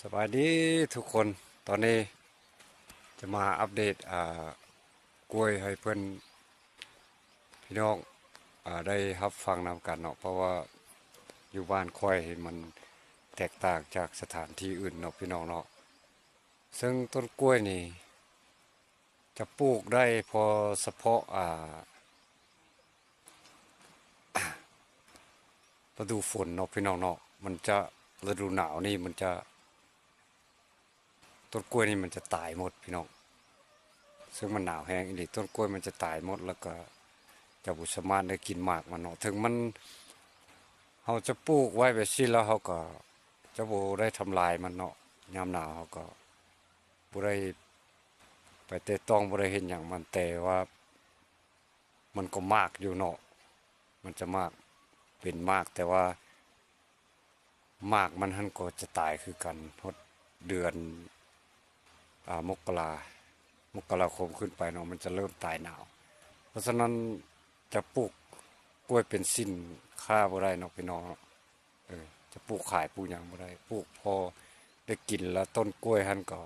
ສະບາຍດີທຸກຄົນ, ຕອນນີ້ຈະມາອັບເດດ ອ່າ ກ້ວຍໃຫ້ເພິ່ນ ພີ່ນ້ອງ ອ່າ ໄດ້ຮັບຟັງນຳກັນເນາະ, ເພາະວ່າຢູ່ບ້ານຂ້ອຍມັນແຕກຕ່າງຈາກສະຖານທີ່ອື່ນເນາະ ພີ່ນ້ອງເນາະ. ເຊິ່ງຕົ້ນກ້ວຍນີ້ຈະປູກໄດ້ພໍສະເພາະ ອ່າ ລະດູຝົນເນາະ ພີ່ນ້ອງເນາະ, ມັນຈະ ລະດູໜາວນີ້ມັນຈະ ຕົ້ນກ້ວຍນີ້ມັນຈະຕາຍໝົດ ພີ່ນ້ອງ, ເຊິ່ງມັນໜາວແຮງອີ່ຫຼີ, ຕົ້ນກ້ວຍມັນຈະຕາຍໝົດ ແລ້ວກໍຈະບໍ່ສາມາດໄດ້ກິນໝາກມັນເນາະ. ເຖິງມັນ ເຮົາຈະປູກໄວ້ແບບຊີ້ແລ້ວ ເຮົາກໍຈະບໍ່ໄດ້ທຳລາຍມັນເນາະ, ຍາມໜາວເຮົາກໍບໍ່ໄດ້ໄປແຕະຕ້ອງ ບໍ່ໄດ້ເຮັດຫຍັງມັນ, ແຕ່ວ່າ ມັນກໍໝາກຢູ່ເນາະ, ມັນຈະໝາກ ເປັນໝາກ, ແຕ່ວ່າໝາກມັນຫັ້ນກໍຈະຕາຍຄືກັນ ຮອດເດືອນ ອ່າ ມົກກະລາ ມົກກະລາຄົມຂຶ້ນໄປເນາະ, ມັນຈະເລີ່ມຕາຍໜາວ. ເພາະສະນັ້ນຈະປູກກ້ວຍເປັນສິນຄ້າບໍ່ໄດ້ເນາະ ພີ່ນ້ອງເນາະ, ເອີ ຈະປູກຂາຍປູກຫຍັງບໍ່ໄດ້, ປູກພໍໄດ້ກິນ ແລ້ວຕົ້ນກ້ວຍຫັ້ນກໍ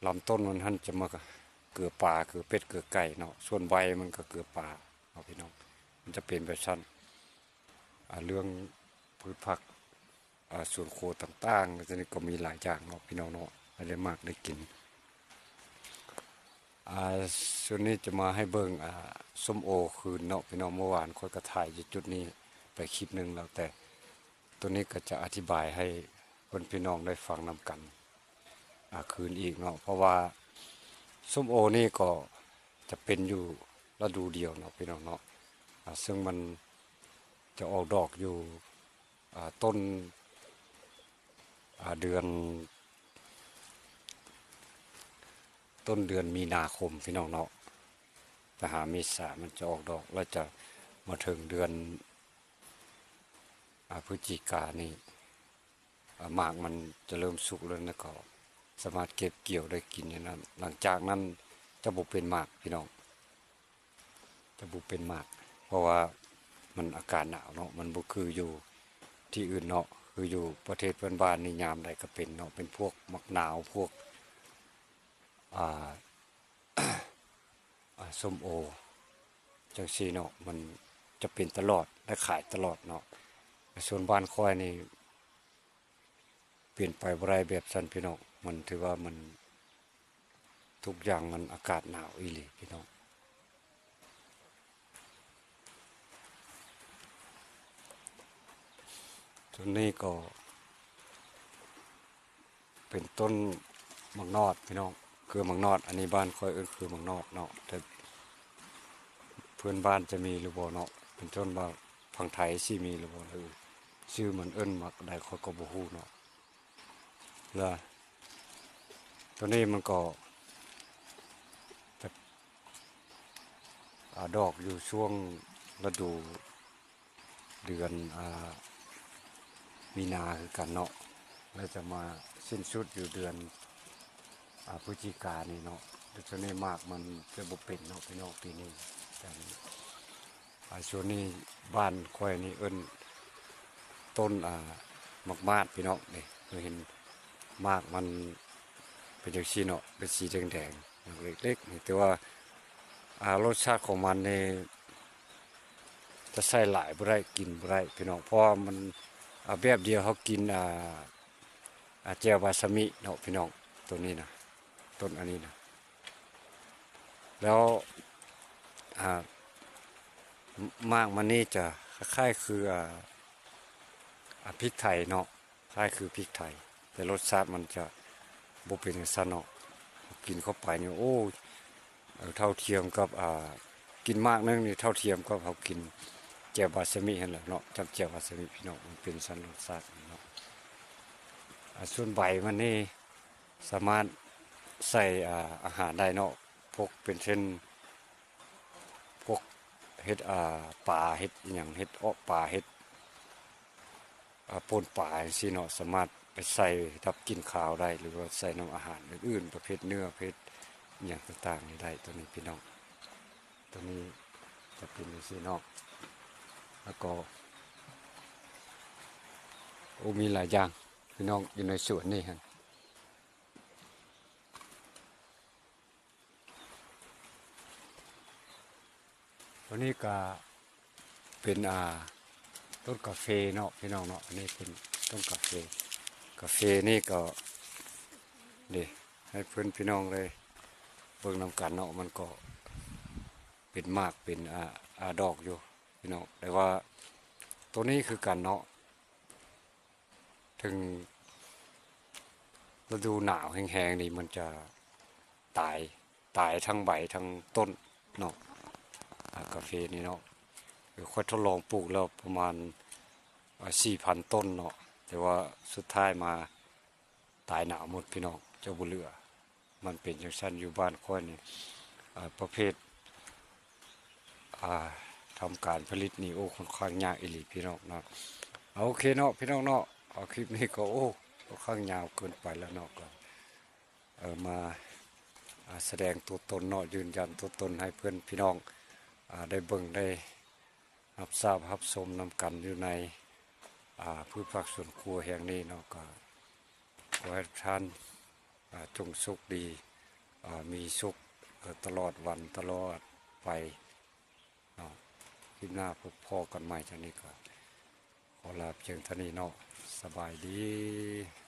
ລຳຕົ້ນມັນຫັ້ນຈະມາເກືອປາ ເກືອເປັດ ເກືອໄກ່ເນາະ, ສ່ວນໃບມັນກໍເກືອປາເນາະ ພີ່ນ້ອງ, ມັນຈະເປັນແບບຊັ້ນ. ອ່າ ເລື່ອງພືດຜັກ ອ່າ ສວນຄົວຕ່າງໆ ອັນນີ້ກໍມີຫຼາຍຢ່າງເນາະ ພີ່ນ້ອງເນາະ, ໃຫ້ໄດ້ໝາກໄດ້ກິນ. ອ່າ ສ່ວນນີ້ຈະມາໃຫ້ເບິ່ງ ອ່າ ສົ້ມໂອຄືນເນາະ ພີ່ນ້ອງ, ເມື່ອວານຂ້ອຍກໍຖ່າຍຢູ່ຈຸດນີ້ໄປຄລິບໜຶ່ງແລ້ວ, ແຕ່ ໂຕນີ້ກໍຈະອະທິບາຍໃຫ້ເພື່ອນພີ່ນ້ອງໄດ້ຟັງນຳກັນ ອ່າ ຄືນອີກເນາະ, ເພາະວ່າສົ້ມໂອນີ້ກໍຈະເປັນຢູ່ລະດູດຽວເນາະ ພີ່ນ້ອງເນາະ, ອ່າ ເຊິ່ງມັນຈະອອກດອກຢູ່ ອ່າ ຕົ້ນ ອ່າ ເດືອນ ຕົ້ນເດືອນມີນາຄົມ ພີ່ນ້ອງເນາະ, ໄປຫາເມສາມັນຈະອອກດອກ ແລ້ວຈະມາເຖິງເດືອນ ອ່າ ພຶສຈິການີ້ ອ່າ ໝາກມັນຈະເລີ່ມສຸກແລ້ວ ແລ້ວກໍສາມາດເກັບກ່ຽວໄດ້ກິນຢູ່ນັ້ນ. ຫຼັງຈາກນັ້ນຈະບໍ່ເປັນໝາກ ພີ່ນ້ອງ, ຈະບໍ່ເປັນໝາກ ເພາະວ່າມັນອາກາດໜາວເນາະ, ມັນບໍ່ຄືຢູ່ທີ່ອື່ນເນາະ, ຄືຢູ່ປະເທດເພື່ອນບ້ານນີ້ ຍາມໃດກໍເປັນເນາະ, ເປັນພວກໝາກນາວ ພວກ ອ່າ ອ່າ ສົ້ມໂອ ຈັ່ງຊີ້ເນາະ, ມັນຈະເປັນຕະຫຼອດ ໄດ້ຂາຍຕະຫຼອດເນາະ. ແຕ່ສ່ວນບ້ານຂ້ອຍນີ້ ເປັນໄປບໍ່ໄດ້ແບບຊັ້ນ ພີ່ນ້ອງ, ມັນຖືວ່າມັນ ທຸກຢ່າງມັນອາກາດໜາວອີ່ຫຼີ ພີ່ນ້ອງ. ໂຕນີ້ກໍເປັນຕົ້ນໝາກນອດ ພີ່ນ້ອງ, ເຄືອໝາກນອດ, ອັນນີ້ບ້ານຂ້ອຍເອີ້ນເຄືອໝາກນອດເນາະ, ແຕ່ເພື່ອນບ້ານຈະມີຫຼືບໍ່ເນາະ, ເປັນຕົ້ນວ່າຝັ່ງໄທຊິມີຫຼືບໍ່ ຫຼືຊື່ມັນເອີ້ນໝາກໃດ ຂ້ອຍກໍບໍ່ຮູ້ເນາະ. ລະໂຕນີ້ມັນກໍຈະ ອາ ດອກຢູ່ຊ່ວງລະດູເດືອນ ອາ ມີນາຄືກັນເນາະ, ແລ້ວຈະມາສິ້ນສຸດຢູ່ເດືອນ ອາ ພຶສຈິການີ້ເນາະ. ແຕ່ໂຕນີ້ໝາກມັນຈະບໍ່ເປັນເນາະ ພີ່ນ້ອງ, ປີນີ້. ອາ ສ່ວນນີ້ບ້ານຂ້ອຍນີ້ເອີ້ນຕົ້ນ ອາ ໝາກມາດ ພີ່ນ້ອງ, ນີ້ເຫັນໝາກມັນເປັນຈັ່ງຊີ້ເນາະ, ເປັນສີແດງໆ ໝາກເລັກໆ ນີ້, ແຕ່ວ່າ ອາ ລົດຊາດຂອງມັນນີ້ຈະໃສ່ຫຼາຍບໍ່ໄດ້ ກິນບໍ່ໄດ້ ພີ່ນ້ອງ, ເພາະວ່າມັນ ອາ ແບບດຽວເຮົາກິນ ອາ ອາ ແຈ່ວວາຊາມິເນາະ ພີ່ນ້ອງ, ໂຕນີ້ນະ ຕົ້ນອັນນີ້ນະ. ແລ້ວ ອາ ໝາກມັນນີ້ຈະຄ້າຍໆຄື ອາ ອາ ພິກໄທເນາະ, ຄ້າຍຄືພິກໄທ, ແຕ່ລົດຊາດມັນຈະບໍ່ເປັນຈັ່ງຊັ້ນເນາະ. ກິນເຂົ້າໄປນີ້ ໂອ້ ເອີ ເທົ່າທຽມກັບ ອາ ກິນໝາກໜຶ່ງນີ້ເທົ່າທຽມກັບເຮົາກິນແຈ່ວວາຊາມິຫັ້ນແຫຼະເນາະ, ຈຳແຈ່ວວາຊາມິ ພີ່ນ້ອງ, ມັນເປັນຊັ້ນລົດຊາດເນາະ. ອາ ສ່ວນໃບມັນນີ້ ສາມາດໃສ່ ອາ ອາຫານໄດ້ເນາະ, ພວກເປັນເຊັ່ນ ພວກເຮັດ ອາ ປາ ເຮັດອີ່ຫຍັງ ເຮັດເອາະປາ ເຮັດ ອາ ປົ່ນປາຈັ່ງຊີ້ເນາະ, ສາມາດໄປໃສ່ດັບກິ່ນຄາວໄດ້ ຫຼືວ່າໃສ່ນຳອາຫານອື່ນໆ ປະເພດເນື້ອ ປະເພດອີ່ຫຍັງຕ່າງໆນີ້ໄດ້ ໂຕນີ້ພີ່ນ້ອງ. ໂຕນີ້ຈະເປັນຈັ່ງຊີ້ເນາະ, ແລ້ວກໍ ໂອ້ ມີຫຼາຍຢ່າງ. ພີ່ນ້ອງຢູ່ໃນສວນນີ້ຫັ້ນ. ຕົວນີ້ກະເປັນ ອ່າ ຕົ້ນກາເຟເນາະ ພີ່ນ້ອງເນາະ. ອັນນີ້ເປັນຕົ້ນກາເຟ ກາເຟນີ້ກໍ ເດ້ ໃຫ້ເພື່ອນພີ່ນ້ອງໄດ້ເບິ່ງນຳກັນເນາະ. ມັນກໍເປັນໝາກເປັນ ອ່າ ອ່າ ດອກຢູ່ ພີ່ນ້ອງ. ແຕ່ວ່າຕົວນີ້ຄືກັນເນາະ ເຖິງລະດູໜາວແຮງໆນີ້ ມັນຈະຕາຍ ຕາຍທັງໃບທັງຕົ້ນເນາະ ອ່າ ກາເຟນີ້ເນາະ. ຄືຂ້ອຍທົດລອງປູກແລ້ວປະມານ ອ່າ ສີ່ພັນຕົ້ນເນາະ ແຕ່ວ່າສຸດທ້າຍມາຕາຍໜາວໝົດ ພີ່ນ້ອງ ຈະບໍ່ເຫຼືອ. ມັນເປັນຈັ່ງຊັ້ນຢູ່ບ້ານຂ້ອຍນີ້ ອ່າ ປະເພດ ອ່າ ທຳການຜະລິດນີ້ ໂອ້ ຂ້ອນຂ້າງຍາກອີ່ຫຼີ ພີ່ນ້ອງເນາະ. ໂອເຄເນາະ ພີ່ນ້ອງເນາະ ເອົາ ຄລິບນີ້ກໍ ໂອ້ ຂ້ອນຂ້າງຍາວເກີນໄປແລ້ວເນາະ. ກໍ ເອີ ມາ ອ່າ ສະແດງຕົວຕົນເນາະ ຢືນຢັນຕົວຕົນໃຫ້ເພື່ອນພີ່ນ້ອງ ອ່າ ໄດ້ເບິ່ງໄດ້ຮັບຊາບຮັບຊົມນຳກັນຢູ່ໃນ ອ່າ ພືດຜັກສວນຄົວແຫ່ງນີ້ເນາະ. ກໍຂໍໃຫ້ທຸກທ່ານ ອ່າ ຈົ່ງໂຊກດີ ອ່າ ມີສຸກ ເອີ ຕະຫຼອດວັນຕະຫຼອດໄປເນາະ. ຄລິບໜ້າພົບພໍ້ກັນໃໝ່. ຈັ່ງນີ້ກໍຂໍລາພຽງເທົ່ານີ້ເນາະ. ສະບາຍດີ.